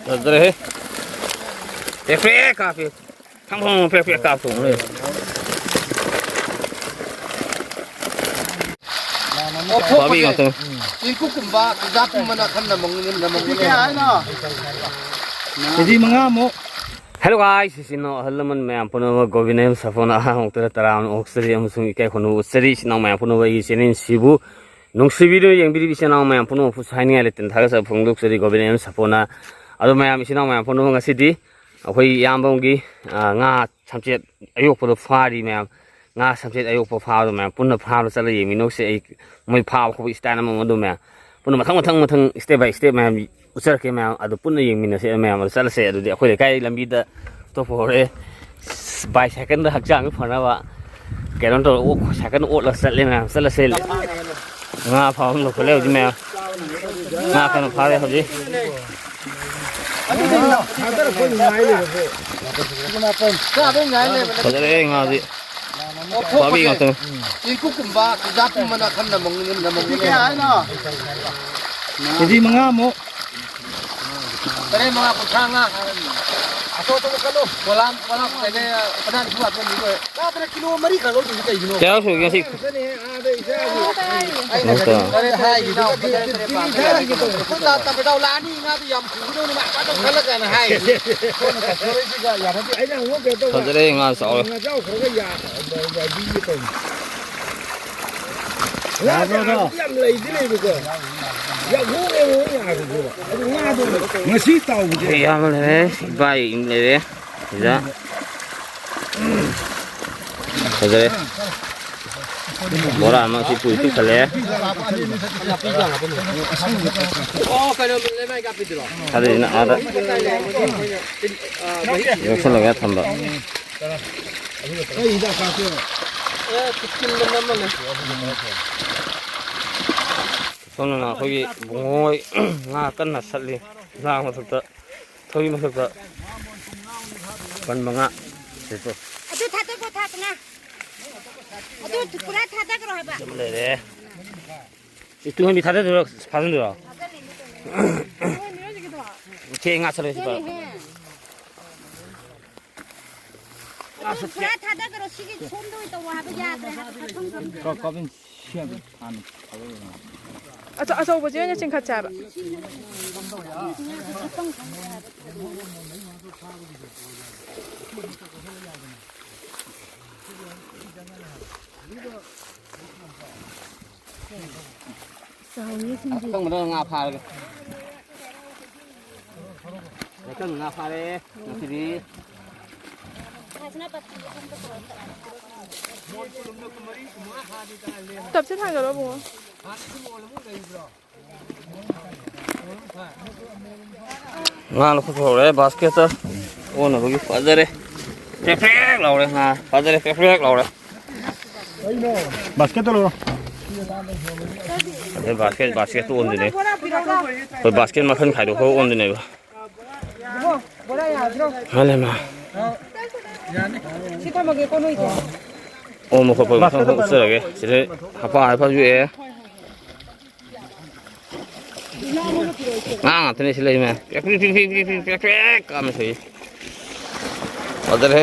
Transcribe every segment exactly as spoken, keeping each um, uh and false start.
ꯐꯖꯔꯦꯍꯦ꯫ ꯄ꯭ꯔꯦꯛ ꯄ꯭ꯔꯦꯛ ꯀꯥꯞꯄꯦ꯫ ꯊꯪ ꯊꯪ ꯄ꯭ꯔꯦꯛ ꯄ꯭ꯔꯦꯛ ꯀꯥꯞꯊꯣꯛꯑꯝꯃꯦ꯫ ꯕꯥꯕꯤ ꯉꯥꯛꯇꯅꯤ꯫ ꯆꯦꯡꯀꯨꯞꯀꯨꯝꯕ, ꯆꯨꯖꯥꯛꯀꯨꯝꯕꯅ ꯈꯔ ꯅꯝꯃꯝꯒꯅꯤ, ꯅꯝꯃꯝꯒꯅꯤ꯫ ꯀꯦꯖꯤ ꯃꯉꯥꯃꯨꯛ꯫ Hello guys, ꯏꯆꯤꯟ ꯏꯅꯥꯎ ꯑꯍꯜ ꯂꯃꯟ ꯃꯌꯥꯝ ꯄꯨꯝꯅꯃꯛ, ꯒꯣꯕꯤꯟꯗ ꯑꯦꯝ ꯁꯥꯐꯣꯅ ꯑꯍꯥꯟꯕ ꯃꯛꯇꯗ ꯇꯔꯥꯝꯅ ꯑꯣꯛꯆꯔꯤ ꯑꯃꯁꯨꯡ ꯏꯀꯥꯏ ꯈꯨꯝꯅꯕ ꯎꯠꯆꯔꯤ꯫ ꯏꯆꯤꯟ ꯏꯅꯥꯎ ꯃꯌꯥꯝ ꯄꯨꯝꯅꯃꯛ, ꯑꯩꯒꯤ channel ꯁꯤꯕꯨ ꯅꯨꯡꯁꯤꯕꯤꯗꯨꯅ ꯌꯦꯡꯕꯤꯔꯤꯕ ꯏꯆꯤꯟ ꯏꯅꯥꯎ ꯃꯌꯥꯝ ꯄꯨꯝꯅꯃꯛꯄꯨꯁꯨ ꯍꯥꯏꯅꯤꯡꯉꯥꯏ ꯂꯩꯇꯅ ꯊꯥꯒꯠꯆꯕ ꯐꯣꯡꯗꯣꯛꯆꯔꯤ꯫ ꯒꯣꯕꯤꯟꯗ ꯑꯦꯝ ꯁꯥꯐꯣꯅ꯫ ꯑꯗꯣ ꯃꯌꯥꯝ, ꯏꯆꯤꯟ ꯏꯅꯥꯎ ꯃꯌꯥꯝ ꯄꯨꯝꯅꯃꯛ, ꯉꯁꯤꯗꯤ ꯑꯩꯈꯣꯏ ꯏꯌꯥꯝꯕ ꯑꯃꯒꯤ, ꯑ, ꯉꯥ ꯁꯝꯆꯦꯠ ꯑꯌꯣꯛꯄꯗꯣ ꯐꯥꯔꯤ ꯃꯌꯥꯝ꯫ ꯉꯥ ꯁꯝꯆꯦꯠ ꯑꯌꯣꯛꯄ ꯐꯥꯕꯗꯣ ꯃꯌꯥꯝ ꯄꯨꯟꯅ ꯐꯥꯕ ꯆꯠꯂ ꯌꯦꯡꯃꯤꯟꯅꯧꯁꯦ꯫ ꯑꯩ ꯃꯣꯏ ꯐꯥꯕ ꯈꯣꯠꯄ style ꯑꯃ ꯑꯃ ꯑꯗꯨ ꯃꯌꯥꯝ ꯄꯨꯟꯅ ꯃꯊꯪ ꯃꯊꯪ ꯃꯊꯪ step by step ꯃꯌꯥꯝ ꯎꯠꯆꯔꯛꯀꯦ ꯃꯌꯥꯝ꯫ ꯑꯗꯨ ꯄꯨꯟꯅ ꯌꯦꯡꯃꯤꯟꯅꯁꯦ ꯃꯌꯥꯝ꯫ ꯑꯗꯨ ꯆꯠꯂꯁꯦ꯫ ꯑꯗꯨꯗꯤ ꯑꯩꯈꯣꯏ ꯂꯩꯀꯥꯏ ꯂꯝꯕꯤꯗ ꯊꯣꯛꯄ ꯍꯧꯔꯦ꯫ Bicycle ꯗ ꯍꯛꯆꯥꯡꯁꯨ ꯐꯅꯕ ꯀꯩꯅꯣ ꯇꯧꯔ ꯑꯣꯛ-, cycle ꯑꯣꯠꯂꯒ ꯆꯠꯂꯦ ꯃꯌꯥꯝ꯫ ꯆꯠꯂꯁꯦ꯫ ꯉꯥ ꯐꯥꯕ ꯑꯃ ꯂꯧꯈꯠꯂꯦ ꯍꯧꯖꯤꯛ ꯃꯌꯥꯝ꯫ ꯉꯥ ꯀꯟꯅ ꯐꯥꯔꯦ ꯍꯧꯖꯤꯛ꯫ ꯐꯖꯔꯦ ꯉꯥꯗꯤ꯫ ꯕꯥꯕꯤ ꯉꯥꯛꯇꯅꯤ꯫ ꯆꯦꯡꯀꯨꯞꯀꯨꯝꯕ, ꯆꯨꯖꯥꯛꯀꯨꯝꯕꯅ ꯈꯔ ꯅꯝꯃꯝꯒꯅꯤ, ꯅꯝꯃꯝꯒꯅꯤ꯫ ꯀꯦꯖꯤ ꯃꯉꯥꯃꯨꯛ꯫ ꯇꯔꯦꯠ ꯃꯉꯥ ꯀꯨꯟꯊ꯭ꯔꯥ ꯉꯥ꯫ ꯑꯇꯣꯞ ꯑꯇꯣꯞꯄ ꯀꯠꯂꯨ꯫ ꯄꯣꯂꯥꯡ, ꯄꯣꯂꯥꯡ ꯀꯩꯅꯣ, ꯐꯅꯌꯥꯝ ꯁꯨ ꯍꯥꯞꯄꯝꯃꯤ ꯂꯣꯏꯔꯦ꯫ ꯆꯥꯗꯅ ꯀꯤꯂꯣ ꯃꯔꯤ ꯈꯛ ꯂꯧꯗꯣꯏꯁꯤ ꯀꯩꯒꯤꯅꯣ? ꯀꯌꯥ ꯁꯨꯔꯒꯦ ꯉꯁꯤ? ꯑꯗꯨꯅꯦ, ꯑꯥꯗ ꯏꯆꯥꯒꯤ꯫ ꯑꯩꯅ ꯀꯩꯅꯣ ꯇꯧꯔꯣ꯫ ꯍꯣꯔꯦꯟ ꯍꯥꯏꯒꯤꯗꯨ꯫ ꯑꯩꯈꯣꯏ ꯇꯥ-, ꯇꯥ-, ꯇꯥ-, ꯂꯥꯛꯑꯅꯤ, ꯉꯥꯗꯨ ꯌꯥꯝ ꯄꯨꯒꯗꯧꯅꯤ, ꯃꯥ ꯐꯖꯅ ꯈꯜꯂꯒꯅ ꯍꯥꯏ꯫ ꯑꯩꯈꯣꯏꯅ ꯀꯁꯇꯃꯔꯁꯤꯒ ꯌꯥꯅꯗꯦ꯫ ꯑꯩꯅ ꯑꯃꯨꯛ ꯀꯩꯅꯣ ꯇꯧꯕ꯫ ꯐꯖꯔꯦ ꯉꯥ ꯆꯥꯎꯔꯦ꯫ ꯉꯥꯖꯥꯎ ꯈꯔꯒ ꯌꯥ-, ꯌꯥꯕꯤꯒꯦ ꯇꯧꯅꯤ꯫ ꯌꯥꯗ꯭ꯔꯣ ꯑꯗꯣ? ꯉꯥꯗꯤ ꯌꯥꯝ ꯂꯩꯗꯤ ꯂꯩꯕꯀꯣ꯫ ꯌꯥꯝ ꯍꯣꯡꯉꯦ, ꯍꯣꯡꯉꯦ ꯍꯥꯏꯕꯀꯣ꯫ ꯑꯗꯨ ꯉꯥꯗꯣ ꯉꯁꯤ ꯇꯥꯎꯕꯁꯦ꯫ ꯑꯩꯈꯣꯏ ꯏꯌꯥꯝꯕ ꯂꯩꯔꯦ, ꯏꯕꯥꯏ ꯑꯃ ꯂꯩꯔꯦ꯫ ꯁꯤꯗ ꯐꯖꯔꯦ꯫ ꯕꯣꯔꯥ ꯑꯃ ꯁꯤ ꯄꯨꯏ ꯄꯤꯛ ꯊꯜꯂꯦ꯫ ꯑꯣ, ꯀꯩꯅꯣ, ꯂꯩꯃꯥꯏ ꯀꯥꯞꯄꯤꯗꯨꯔꯣ? ꯑꯗꯨꯗꯨꯅ ꯑꯥꯗ ꯌꯣꯛꯁꯜꯂꯒ ꯊꯝꯕ꯫ ꯑꯦ, ꯇꯤꯛꯀꯤꯜ ꯑꯃ ꯂꯩ꯫ ꯁꯣꯝꯗꯅ ꯑꯩꯈꯣꯏꯒꯤ ꯕꯨꯡꯉꯣ ꯍꯣꯏ ꯉꯥ ꯀꯟꯅ ꯁꯠꯂꯤ꯫ ꯉꯥ ꯃꯊꯛꯇ, ꯊꯧꯔꯤ ꯃꯊꯛꯇ ꯄꯟ ꯃꯉꯥ꯫ ꯑꯗꯨ ꯊꯥꯗꯣꯛꯈꯣ, ꯊꯥꯗꯅ꯫ ꯑꯗꯨ ꯄꯨꯔꯥ ꯊꯥꯗꯈ꯭ꯔꯣ ꯍꯥꯏꯕ꯫ ꯑꯃ ꯂꯩꯔꯦ꯫ ꯁꯤ ꯇꯨꯡꯍꯟꯕꯤ ꯊꯥꯗꯗꯣꯏꯔꯣ, ꯐꯥꯖꯤꯟꯗꯣꯏꯔꯣ? ꯊꯥꯖꯤꯜꯂꯤꯅꯤ ꯀꯩꯅꯣ꯫ ꯇꯨꯡꯍꯟꯕꯤꯔꯣ ꯍꯧꯖꯤꯛꯀꯤꯗꯣ? ꯁꯦ, ꯉꯥ ꯁꯠꯂꯣ, ꯁꯤ ꯄꯥꯏꯔꯣ꯫ ꯊꯦꯡꯉꯦꯍꯦ꯫ ꯄꯨꯔꯥ ꯊꯥꯗꯈ꯭ꯔꯣ, ꯁꯤꯒꯤ ꯁꯣꯝꯗ ꯑꯣꯏꯅ ꯇꯧꯔꯣ ꯍꯥꯏꯕ ꯌꯥꯗ꯭ꯔꯦ ꯍꯥꯏꯕ, ꯃꯊꯪ ꯁꯣꯝꯗ꯫ ꯀꯣ-, ꯀꯣꯕꯤꯟ ꯁꯤ ꯍꯥꯟꯅ ꯊꯥꯗꯧꯔꯣ꯫ ꯑꯆꯧ-, ꯑꯆꯧꯕꯁꯦ ꯑꯣꯏꯅ ꯆꯤꯡꯈꯠꯁꯦ ꯍꯥꯏꯕ꯫ ꯆꯥꯎꯋꯦ ꯁꯤꯡꯖꯨ꯫ ꯑꯀꯪꯕꯗ ꯉꯥ ꯐꯥꯔꯒꯦ꯫ ꯑꯀꯪꯕ ꯉꯥ ꯐꯥꯔꯦ ꯉꯁꯤꯗꯤ꯫ ꯇꯞꯁꯦ ꯊꯥꯡꯒꯠꯂꯣ, ꯑꯕꯨꯡꯉꯣ꯫ ꯉꯥ ꯂꯧꯈꯠꯄ ꯍꯧꯔꯦ ꯕꯥꯁꯀꯦꯠꯇ ꯑꯣꯟꯅꯕꯒꯤ꯫ ꯐꯖꯔꯦ꯫ ꯄ꯭ꯔꯦꯛ ꯄ꯭ꯔꯦꯛ ꯂꯥꯎꯔꯦ ꯉꯥ꯫ ꯐꯖꯔꯦ, ꯄ꯭ꯔꯦꯛ ꯄ꯭ꯔꯦꯛ ꯂꯥꯎꯔꯦ꯫ ꯕꯥꯁꯀꯦꯠꯇ ꯂꯧꯔꯣ꯫ ꯑꯗꯩ ꯕꯥꯁꯀꯦꯠ, ꯕꯥꯁꯀꯦꯠꯇ ꯑꯣꯟꯗꯣꯏꯅꯦ꯫ ꯑꯩꯈꯣꯏ ꯕꯥꯁꯀꯦꯠ ꯃꯈꯜ ꯈꯥꯏꯗꯣꯛꯄ ꯑꯣꯟꯗꯣꯏꯅꯦꯕ꯫ ꯏꯕꯨꯡꯉꯣ, ꯕꯣꯔꯥ ꯌꯥꯗ꯭ꯔꯣ? ꯃꯥꯅꯦ, ꯃꯥ꯫ ꯁꯤ ꯊꯝꯃꯒꯦꯀꯣ ꯅꯣꯏꯁꯦ꯫ ꯑꯣꯟꯕ ꯈꯣꯠꯄ ꯃꯊꯪ ꯃꯊꯪ ꯎꯠꯆꯔꯒꯦ꯫ ꯁꯤꯗ ꯍꯥꯄꯥ ꯍꯥꯏꯐꯝꯁꯨ ꯌꯥꯏ꯫ ꯉꯥ ꯉꯥꯛꯇꯅꯦ ꯁꯤ ꯂꯩꯔꯤ ꯃꯌꯥꯝ꯫ ꯄꯦꯛ ꯄꯦꯛ ꯄꯦꯛ ꯄꯦꯛ ꯄꯦꯛ ꯄꯦꯛ ꯄꯦꯛ ꯀꯥꯝꯃꯦ ꯁꯣꯏ꯫ ꯐꯖꯔꯦ꯫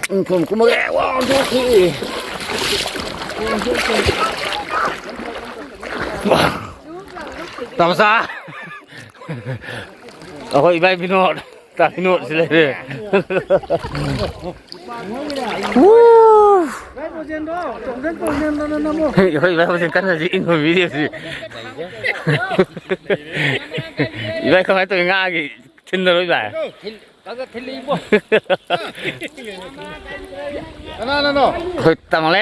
ꯎꯝ, ꯀꯨꯝ-, ꯀꯨꯝꯃꯒꯦ꯫ One, two, three꯫ ꯇꯥꯃꯣꯆꯥ꯫ ꯑꯩꯈꯣꯏ ꯏꯕꯥꯏ ꯕꯤꯅꯣꯗ꯫ ꯇꯥ ꯕꯤꯅꯣꯗ ꯁꯤ ꯂꯩꯔꯦ꯫ ꯋꯨ! ꯑꯩꯈꯣꯏ ꯏꯕꯥꯏ ꯕꯣꯖꯦꯟ ꯀꯟꯅ ꯍꯧꯖꯤꯛ ꯏꯟꯕ video ꯁꯤ꯫ ꯏꯕꯥꯏ ꯀꯃꯥꯏꯅ ꯇꯧꯔꯤ ꯉꯥꯒꯤ? ꯊꯤꯟꯗꯔꯣ ꯏꯕꯥꯏ? ꯊꯤꯜ-, ꯈꯔ ꯈꯔ ꯊꯤꯜꯂꯤ ꯏꯕꯣ꯫ ꯀꯅꯥꯅꯅꯣ? ꯑꯩꯈꯣꯏ ꯇꯥꯃꯣꯂꯦ꯫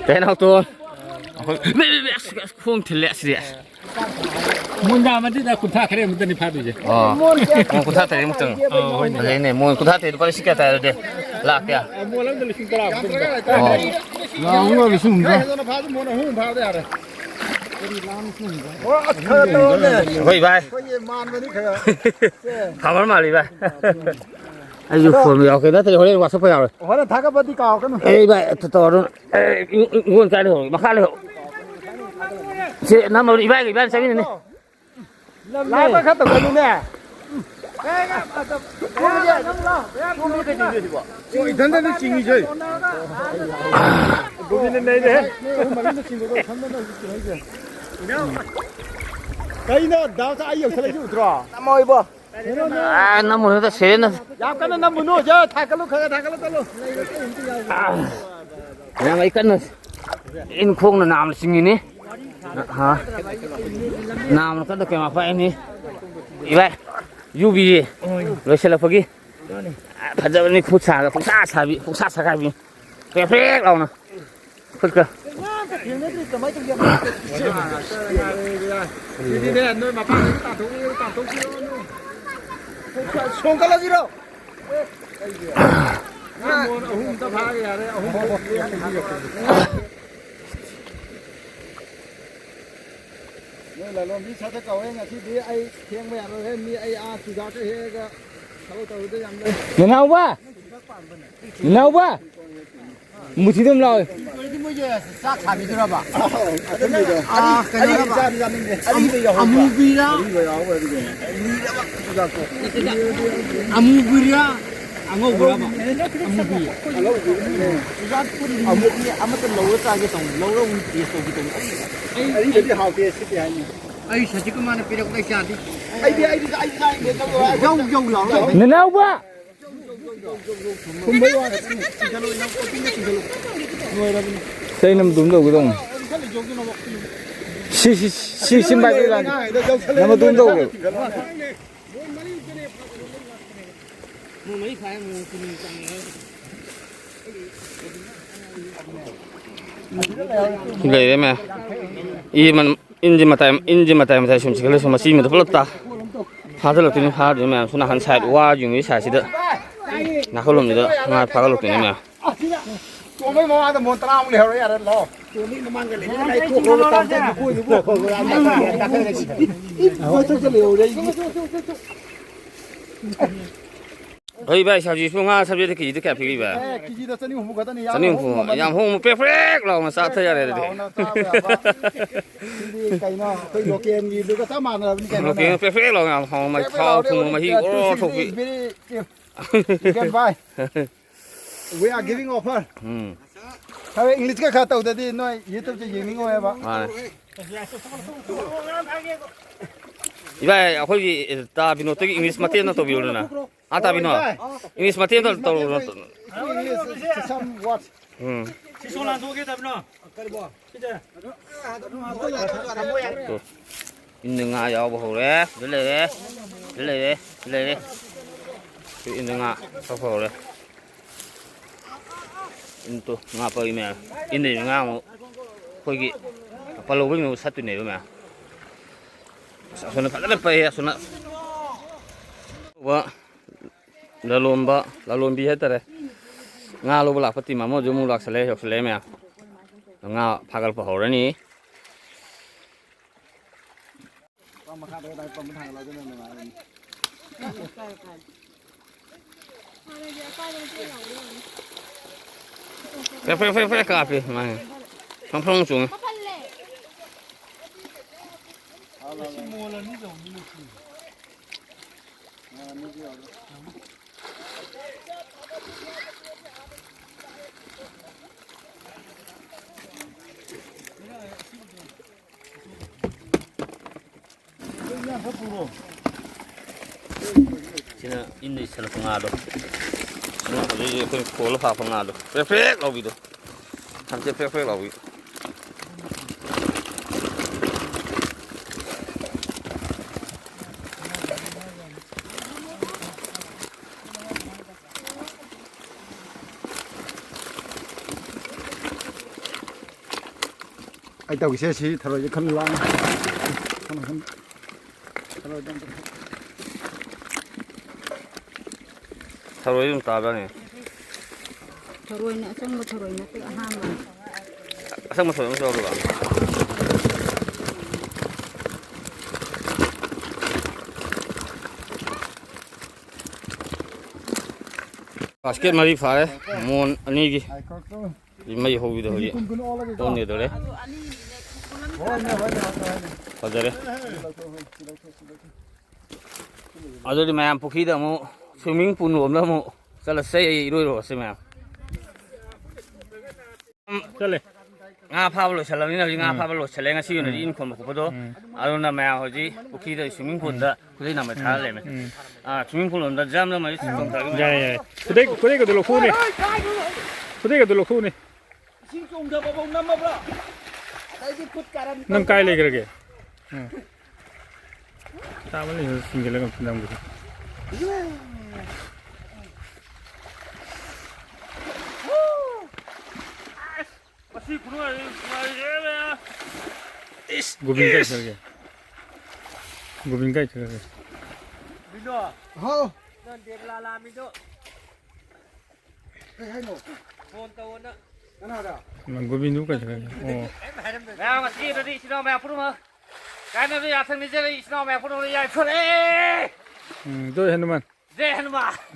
ꯀꯩꯅꯣ ꯇꯣ? ꯑꯩꯈꯣꯏ ꯃꯤ, ꯃꯤ, ꯃꯤ, ꯑꯁ, ꯑꯁ, ꯈꯣꯡ ꯊꯤꯜꯂꯦ ꯑꯁꯤꯗꯤ, ꯑꯁ꯫ ꯃꯨꯟꯗꯥ ꯑꯃꯗꯨꯗ ꯀꯨꯟꯊ꯭ꯔꯥ ꯈꯔ ꯑꯃꯗꯅꯤ ꯐꯥꯗꯣꯏꯁꯦ꯫ ꯑꯣ꯫ ꯃꯣꯟ ꯀꯨꯟꯊ꯭ꯔꯥ ꯇꯔꯦꯠ ꯃꯨꯛꯇꯪ꯫ ꯑꯣ, ꯍꯣꯏꯅꯦ꯫ ꯐꯖꯩꯅꯦ꯫ ꯃꯣꯟ ꯀꯨꯟꯊ꯭ꯔꯥ ꯇꯔꯦꯠ ꯂꯨꯄꯥ ꯂꯤꯁꯤꯡ ꯀꯌꯥ ꯇꯥꯔꯦ ꯑꯗꯨꯗꯤ? ꯂꯥꯛ ꯀꯌꯥ? ꯑ, ꯃꯣꯟ ꯑꯃꯗ ꯂꯤꯁꯤꯡ ꯇꯔꯥ ꯃꯨꯛꯇꯪ꯫ ꯑꯣ꯫ ꯂꯥꯛ ꯑꯍꯨꯝꯒ ꯂꯤꯁꯤꯡ ꯍꯨꯝꯗ꯭ꯔꯥ꯫ ꯐꯥꯁꯨ ꯃꯣꯟ ꯑꯍꯨꯝ ꯐꯥꯕꯗ ꯌꯥꯔꯦ꯫ ꯑꯣ, ꯈꯔ ꯇꯧꯔꯣꯅꯦ꯫ ꯍꯣꯏ, ꯚꯥꯏ꯫ ꯑꯩꯈꯣꯏꯒꯤ ꯃꯥꯟꯕꯅꯤ ꯈꯔ꯫ ꯐꯥꯃꯔ ꯃꯥꯜꯂꯤ, ꯚꯥꯏ꯫ ꯑꯩꯁꯨ ꯑꯗꯣ ꯐꯣꯟ ꯌꯥꯎꯔꯛꯀꯦ, ꯅꯠꯇ꯭ꯔꯗꯤ ꯍꯣꯔꯦꯟ WhatsApp ꯌꯥꯎꯔꯣꯏ꯫ ꯍꯣꯔꯦꯟ ꯊꯥꯒꯠꯄꯗꯤ ꯀꯥꯎꯔꯛꯀꯅꯨ꯫ ꯑꯦ, ꯏꯕꯥꯏ, ꯇ-, ꯇꯧꯔꯣ꯫ ꯑꯦ, ꯏ-, ꯏ-, ꯏꯪꯒꯣꯟ ꯀꯥꯏ ꯂꯩꯍꯧꯔꯤ? ꯃꯈꯥ ꯂꯩꯍꯧꯔꯤ꯫ ꯁꯤ ꯅꯝꯃꯕꯅꯤ, ꯏꯕꯥꯏꯒ ꯏꯕꯥꯅꯤ ꯆꯠꯃꯤꯟꯅꯅꯤ꯫ ꯂꯥꯏꯕ ꯈꯔ ꯇꯧꯒꯅꯨꯅꯦ꯫ ꯑꯣ, ꯏꯊꯟꯗꯅꯤ ꯆꯤꯡꯉꯤꯁꯦ꯫ ꯒꯣꯕꯤꯟꯗ ꯅꯩꯔꯦꯍꯦ꯫ ꯀꯩꯅꯣ, ꯗꯥꯎꯁꯦ ꯑꯩ ꯌꯧꯁꯜꯂꯛꯏꯁꯦ ꯎꯗ꯭ꯔꯣ? ꯅꯝꯃꯣꯏꯕꯣ꯫ ꯑꯥ, ꯅꯝꯃꯨꯅꯨꯗ, ꯁꯦꯔꯦꯟꯅ꯫ ꯌꯥꯝ ꯀꯟꯅ ꯅꯝꯃꯨꯅꯨ, ꯁꯦ, ꯊꯥꯒꯠꯂꯨ, ꯈꯔ ꯈꯔ ꯊꯥꯒꯠꯂꯨ ꯆꯠꯂꯨ꯫ ꯑꯥ, ꯃꯌꯥꯝ ꯑꯩ ꯀꯟꯅ ꯏꯟ ꯈꯣꯡꯅ ꯅꯥꯝꯅ ꯆꯤꯡꯉꯤꯅꯤ꯫ ꯑꯥ, ꯅꯥꯝꯅ ꯀꯟꯅ ꯀꯩꯃꯥ ꯄꯥꯏꯔꯅꯤ꯫ ꯏꯕꯥꯏ, ꯌꯨꯕꯤꯌꯦ꯫ ꯂꯣꯏꯁꯤꯜꯂꯛꯄꯒꯤ꯫ ꯑꯥ, ꯐꯖꯕꯅꯤ, ꯈꯨꯠ ꯁꯥꯒ ꯄꯨꯡꯁꯥ ꯁꯥꯕꯤ, ꯄꯨꯡꯁꯥ ꯁꯥꯒꯥꯏꯕꯤ꯫ ꯄ꯭ꯔꯦꯛ ꯄ꯭ꯔꯦꯛ ꯂꯥꯎꯅ꯫ ꯈꯨꯠꯀ꯫ ꯁꯤꯗꯤꯅꯦ, ꯅꯣꯏ ꯃꯄꯥꯟꯗꯒꯤ ꯇꯥꯟꯊꯣꯛ-, ꯇꯥꯟꯊꯣꯛꯄꯤꯔꯛꯑꯣꯅꯦ꯫ ꯁꯣꯡꯀꯠꯂꯁꯤꯔꯣ? ꯃꯣꯟ ꯑꯍꯨꯝ ꯑꯝꯇ ꯐꯥꯒꯦ ꯌꯥꯔꯦ, ꯑꯍꯨꯝ꯫ ꯅꯣꯏ ꯂꯂꯣꯟꯕꯤ ꯁꯠ ꯁꯠ ꯀꯧꯋꯦ, ꯉꯁꯤꯗꯤ ꯑꯩ ꯊꯦꯡꯕ ꯌꯥꯔꯣꯏꯍꯦ, ꯃꯤ ꯑꯩ ꯑꯥ ꯆꯨꯖꯥꯛꯀ ꯍꯦꯛꯑꯒ ꯊꯕꯛ ꯇꯧꯔꯨꯗ ꯌꯥꯝ ꯂꯩ꯫ ꯅꯅꯥꯎꯕ! ꯅꯅꯥꯎꯕ! ꯃꯨꯊꯤꯗ ꯑꯃ ꯂꯥꯎ꯫ ꯑꯗꯨꯗꯤ ꯃꯣꯏꯁꯦ ꯆꯥꯛ ꯁꯥꯕꯤꯗꯣꯏꯔꯕ? ꯑꯥ, ꯀꯩꯅꯣꯔꯕ? ꯑꯔꯤꯕ ꯆꯥꯗꯤ ꯆꯥꯅꯤꯡꯗꯦ꯫ ꯑꯔꯤꯕ ꯌꯥꯎꯍꯧꯕ꯫ ꯑꯃꯨꯕꯤꯔꯥ? ꯑꯔꯤꯕ ꯌꯥꯎꯍꯧꯕ ꯑꯗꯨꯒꯤꯅꯦ꯫ ꯑꯃꯨꯕꯤꯔꯥ? ꯑꯉꯧꯕꯔꯕ? ꯑꯃꯨꯕꯤ꯫ ꯑꯉꯧꯕꯤꯅꯦ꯫ ꯑꯃꯨꯛ ꯑꯃꯠꯇ ꯂꯧꯔ ꯆꯥꯒꯦ ꯇꯧꯅꯤ꯫ ꯂꯧꯔ ꯑꯃꯨꯛ ꯇꯦꯁ ꯇꯧꯒꯦ ꯇꯧꯅꯤ꯫ ꯑꯔꯤꯕꯗꯤ ꯍꯥꯎꯇꯦ ꯁꯤꯗꯤ ꯍꯥꯏꯅꯤ꯫ ꯑꯩ ꯁꯖꯤꯛꯀ ꯃꯥꯅ ꯄꯤꯔꯛꯄꯗ ꯑꯩ ꯆꯥꯗꯦ꯫ ꯑꯩꯗꯤ, ꯑꯩꯗꯤ, ꯑꯩꯗꯤ ꯆꯥꯅꯤꯡꯗꯦ꯫ ꯂꯧꯔꯣ ꯍꯥꯏ-, ꯌꯧ, ꯌꯧ ꯂꯥꯎꯔꯣ꯫ ꯅꯅꯥꯎꯕ! ꯊꯨꯝꯕꯩ ꯋꯥ ꯈꯛꯇꯅꯤ꯫ ꯆꯤꯡꯈꯠꯂꯣ, ꯏꯅꯥꯎ, ꯀꯣꯆꯤꯡꯗ ꯆꯤꯡꯈꯠꯂꯣ꯫ ꯂꯣꯏꯔꯕꯅꯤ꯫ ꯆꯩꯅ ꯃꯇꯨꯝ ꯇꯧꯒꯦ ꯇꯧꯅꯤ꯫ ꯁꯤ, ꯁꯤ, ꯁꯤ, ꯁꯤ ꯄꯥꯏꯕ ꯂꯥꯟ-, ꯅꯪ ꯃꯇꯨꯝ ꯇꯧꯒꯦ꯫ ꯂꯩꯔꯦ ꯃꯌꯥꯝ꯫ ꯏ ꯃꯟ-, ꯏꯟꯁꯤ ꯃꯇꯥꯏ, ꯏꯟꯁꯤ ꯃꯇꯥꯏ ꯃꯇꯥꯏ ꯁꯨꯝ ꯆꯤꯡꯈꯠꯂ ꯁꯨꯝ ꯃꯆꯤ ꯑꯃꯗ ꯄꯨꯂꯞ ꯇꯥ-, ꯐꯥꯖꯤꯜꯂꯛꯇꯣꯏꯅꯤ, ꯐꯥꯗꯣꯏꯅꯤ ꯃꯌꯥꯝ꯫ ꯁꯣꯝ ꯅꯥꯀꯟ side ꯋꯥ ꯌꯨꯡꯉꯤ side ꯁꯤꯗ, ꯅꯥꯀꯜꯂꯣꯝꯁꯤꯗ ꯉꯥ ꯐꯥꯒꯠꯂꯛꯇꯣꯏꯅꯤ ꯃꯌꯥꯝ꯫ ꯇꯣꯝꯕꯩ ꯃꯃꯥꯡꯗ ꯃꯣꯟ ꯇꯔꯥꯃꯨꯛ ꯂꯩꯍꯧꯔꯦ, ꯌꯥꯔꯦ, ꯂꯥꯛꯑꯣ꯫ ꯇꯣꯝꯕꯒꯤ ꯃꯃꯥꯡꯗ ꯂꯩꯔꯦ, ꯂꯩꯊꯣꯛꯈ꯭ꯔꯣ, ꯇꯥꯃꯣ, ꯃꯈꯣꯏꯗꯨꯕꯨ꯫ ꯃꯊꯛꯇ ꯂꯩꯍꯧꯔꯦ ꯑꯩꯗꯤ꯫ ꯃꯊꯛꯇ ꯂꯩꯍꯧꯔꯦ ꯑꯩꯗꯤ꯫ ꯍꯣꯏ ꯚꯥꯏ, ꯁꯕꯖꯤꯁꯨ ꯉꯥ ꯁꯕꯖꯤꯗ ꯀꯦꯖꯤꯗ ꯀꯌꯥ ꯄꯤꯔꯤꯕ? ꯑꯦ, ꯀꯦꯖꯤꯗ ꯆꯅꯤ ꯍꯨꯝꯐꯨ ꯈꯛꯇꯅꯤ, ꯌꯥꯝ ꯆꯅꯤ ꯍꯨꯝꯐꯨ, ꯍꯣꯡꯕ ꯃꯃꯜ꯫ ꯌꯥꯝ ꯍꯣꯡꯕ, ꯄ꯭ꯔꯦꯛ ꯄ꯭ꯔꯦꯛ ꯂꯥꯎꯅ ꯆꯥꯊ ꯌꯥꯔꯦ ꯑꯗꯨꯗꯤ꯫ ꯂꯥꯎꯅ ꯆꯥꯕ ꯌꯥꯕ꯫ ꯁꯤꯗꯤ ꯀꯩꯅꯣ, ꯑꯩꯈꯣꯏ ꯂꯣꯀꯦꯜꯒꯤꯗꯨꯒ ꯆꯞ ꯃꯥꯟꯅꯔꯕꯅꯤ ꯀꯩꯅꯣꯅꯦ꯫ ꯂꯣꯀꯦꯜ ꯄ꯭ꯔꯦꯛ ꯄ꯭ꯔꯦꯛ ꯂꯥꯎꯅ ꯌꯥꯝ ꯍꯥꯎꯅ ꯄ꯭ꯔꯦꯛ ꯄ꯭ꯔꯦꯛ ꯊꯥꯎ ꯂꯥꯎꯔꯦ, ꯊꯨꯝ ꯃꯍꯤ ꯇꯨ ꯑꯣꯔꯣ ꯁꯤꯛꯁꯇꯤ ꯊꯣꯛꯄꯤ꯫ Very cheap. You can buy. Um. ꯈꯔ ꯏꯪꯂꯤꯁꯀ ꯈꯔ ꯇꯧꯗꯗꯤ ꯅꯣꯏ YouTube-ꯁꯦ ꯌꯦꯡꯅꯤꯡꯉꯣꯏꯕ꯫ ꯃꯥꯅꯦ꯫ ꯏꯕꯥꯏ, ꯑꯩꯈꯣꯏꯒꯤ ꯇꯥ ꯕꯤꯅꯣꯠꯇꯒꯤ ꯏꯪꯂꯤꯁ ꯃꯇꯦꯛ ꯑꯃ ꯇꯧꯕꯤꯌꯨꯗꯅ꯫ ꯑꯥ, ꯇꯥ ꯕꯤꯅꯣꯠ꯫ ꯏꯪꯂꯤꯁ ꯃꯇꯦꯛ ꯑꯃ ꯇꯧꯔꯨꯅ꯫ English, some words. ꯎꯝ꯫ ꯁꯤ ꯁꯣꯝ ꯂꯥꯟꯊꯣꯛꯑꯒꯦ, ꯇꯥ ꯕꯤꯅꯣꯠ꯫ ꯀꯔꯤꯕꯣ? ꯁꯤꯁꯦ꯫ ꯇꯨ꯫ ꯏꯟꯗ ꯉꯥ ꯌꯥꯎꯕ ꯍꯧꯔꯦ꯫ ꯁꯤꯗ ꯂꯩꯔꯦ꯫ ꯁꯤꯗ ꯂꯩꯔꯦ꯫ ꯁꯤꯗ ꯂꯩꯔꯦ꯫ ꯁꯤ ꯏꯟꯗ ꯉꯥ ꯊꯣꯛꯄ ꯍꯧꯔꯦ꯫ ꯏꯟ ꯇꯨ ꯉꯥ ꯄꯩ ꯃꯌꯥꯝ꯫ ꯏꯟꯗ ꯉꯥ ꯑꯃꯨꯛ ꯑꯩꯈꯣꯏꯒꯤ ꯄꯜꯂꯧꯕꯒꯤ ꯃꯍꯨꯠ ꯁꯠꯇꯣꯏꯅꯦꯕ ꯃꯌꯥꯝ꯫ ꯑꯁ, ꯑꯁꯣꯝꯅ ꯐꯖꯅ ꯄꯩ, ꯑꯁꯣꯝꯅ꯫ ꯂꯂꯣꯟꯕ, ꯂꯂꯣꯟꯕꯤ ꯍꯥꯏꯇꯥꯔꯦ꯫ ꯉꯥ ꯂꯧꯕ ꯂꯥꯛꯄ team ꯑꯃꯁꯨ ꯑꯃꯨꯛ ꯂꯥꯛꯁꯜꯂꯦ, ꯌꯧꯁꯜꯂꯛꯑꯦ ꯃꯌꯥꯝ꯫ ꯉꯥ ꯐꯥꯒꯠꯄ ꯍꯧꯔꯅꯤ꯫ ꯐꯦ, ꯐꯦ, ꯐꯦ, ꯐꯦ ꯀꯥꯞꯄꯦ ꯃꯥꯅꯦ꯫ ꯐꯪ ꯐꯪ ꯆꯣꯡꯉꯦ꯫ ꯁꯤꯅ ꯏꯟꯗ ꯏꯁꯜꯂꯛꯄ ꯉꯥꯗꯣ꯫ ꯁꯤꯅ ꯍꯧꯖꯤꯛ ꯍꯧꯖꯤꯛ ꯑꯩꯈꯣꯏꯅ ꯈꯣꯜꯂ ꯐꯥꯔꯛꯄ ꯉꯥꯗꯣ꯫ ꯄ꯭ꯔꯦꯛ ꯄ꯭ꯔꯦꯛ ꯂꯥꯎꯕꯤꯗꯣ꯫ ꯊꯝꯆꯦꯠ ꯄ꯭ꯔꯦꯛ ꯄ꯭ꯔꯦꯛ ꯂꯥꯎꯕꯤ꯫ ꯑꯩ ꯇꯧꯒꯦꯁꯦ, ꯁꯤ ꯊꯔꯣꯏꯁꯦ ꯈꯟ ꯂꯥꯡ-, ꯈꯟ-, ꯈꯟ-, ꯊꯔꯣꯏꯗꯤ ꯑꯗꯨꯝ ꯇꯥꯕ꯭ꯔꯥꯅꯦ? ꯊꯔꯣꯏꯅ ꯑꯆꯪꯕ ꯊꯔꯣꯏ ꯅꯠꯇꯦ, ꯑꯍꯥꯟꯕꯅꯤ꯫ ꯑꯁꯪꯕ ꯊꯔꯣꯏ ꯑꯃꯁꯨ ꯌꯥꯎꯔꯤꯕ? ꯕꯥꯁꯀꯦꯠ ꯃꯔꯤ ꯐꯥꯔꯦ꯫ ꯃꯣꯟ ꯑꯅꯤꯒꯤ꯫ ꯃꯩ ꯍꯧꯕꯤꯗꯣ ꯍꯧꯖꯤꯛ ꯑꯣꯟꯒꯗꯧꯔꯦ꯫ ꯐꯖꯔꯦ꯫ ꯑꯗꯨꯗꯤ ꯃꯌꯥꯝ ꯄꯨꯈ꯭ꯔꯤꯗ ꯑꯃꯨꯛ, swimming pool ꯂꯣꯝꯗ ꯑꯃꯨꯛ ꯆꯠꯂꯁꯦ, ꯏꯔꯣꯏꯔꯨꯔꯁꯦ ꯃꯌꯥꯝ꯫ ꯎꯝ, ꯆꯠꯂꯦ꯫ ꯉꯥ ꯐꯥꯕ ꯂꯣꯏꯁꯤꯜꯂꯕꯅꯤꯅ ꯍꯧꯖꯤꯛ ꯉꯥ ꯎꯝ꯫ ꯐꯥꯕ ꯂꯣꯏꯁꯤꯜꯂꯦ꯫ ꯉꯁꯤꯒꯤ ꯑꯣꯏꯅꯗꯤ ꯎꯝ꯫ ꯏꯟ ꯈꯣꯟꯕ ꯈꯣꯠꯄꯗꯣ꯫ ꯎꯝ꯫ ꯑꯗꯨꯅ ꯃꯌꯥꯝ ꯍꯧꯖꯤꯛ ꯄꯨꯈ꯭ꯔꯤꯗ swimming pool ꯗ ꯈꯨꯗꯩ ꯅꯥꯝꯃꯩ ꯊꯥꯔ ꯂꯩꯔꯝꯃꯦ꯫ ꯎꯝ꯫ ꯑꯥ, swimming pool ꯂꯣꯝꯗ ꯖꯝ ꯖꯝ ꯍꯧꯖꯤꯛ ꯎꯝ꯫ ꯆꯣꯡꯊꯔꯒ ꯌꯥꯏ, ꯌꯥꯏ꯫ ꯈꯨꯗꯩ, ꯈꯨꯗꯩꯒꯗꯣ ꯂꯧꯊꯣꯛꯎꯅꯦ꯫ ꯈꯨꯗꯩꯒꯗꯣ ꯂꯧꯊꯣꯛꯎꯅꯦ꯫ ꯏꯁꯤꯡ ꯆꯣꯡꯊꯕꯐꯥꯎ ꯅꯝꯃꯕ꯭ꯔꯥ? ꯑꯗꯩꯗꯤ ꯈꯨꯠ ꯀꯥꯔꯟ ꯅꯪ ꯀꯥꯏ ꯂꯩꯈ꯭ꯔꯒꯦ? ꯎꯝ꯫ ꯆꯥꯕ ꯂꯩꯕ ꯆꯤꯡꯁꯤꯜꯂꯒ ꯑꯝꯇ ꯅꯝꯈꯤꯁꯦ꯫ ꯃꯁꯤ ꯈꯨꯅꯨꯡꯉꯥꯏ ꯅꯨꯡꯉꯥꯏꯔꯦ꯫ ꯏꯁ! ꯒꯣꯕꯤꯟ ꯀꯥꯏ ꯆꯠꯈ꯭ꯔꯒꯦ? ꯒꯣꯕꯤꯟ ꯀꯥꯏ ꯆꯠꯈ꯭ꯔꯒꯦ? ꯕꯤꯅꯣ, ꯍꯥꯎ꯫ ꯅꯪ ꯗꯦꯕꯂꯥ ꯂꯥꯛꯑꯝꯃꯤꯗꯣ꯫ ꯀꯩ ꯍꯥꯏꯅꯣ? ꯐꯣꯟ ꯇꯧꯑꯣꯅ꯫ ꯀꯅꯥꯗ? ꯒꯣꯕꯤꯟꯗꯨ ꯀꯩ ꯀꯩ? ꯑꯣ꯫ ꯃꯌꯥꯝ ꯉꯁꯤꯗꯗꯤ ꯏꯆꯤꯟ ꯏꯅꯥꯎ ꯃꯌꯥꯝ ꯄꯨꯝꯅꯃꯛ ꯀꯥꯏꯅꯕ ꯌꯥꯊꯪ ꯅꯤꯖꯔꯤ, ꯏꯆꯤꯟ ꯏꯅꯥꯎ ꯃꯌꯥꯝ ꯄꯨꯝꯅꯃꯛ ꯌꯥꯏꯐꯔꯦ꯫ ꯎꯝ, ꯖꯣꯏ ꯍꯅꯨꯃꯥꯟ꯫ ꯖꯩ ꯍꯅꯨꯃꯥꯟ꯫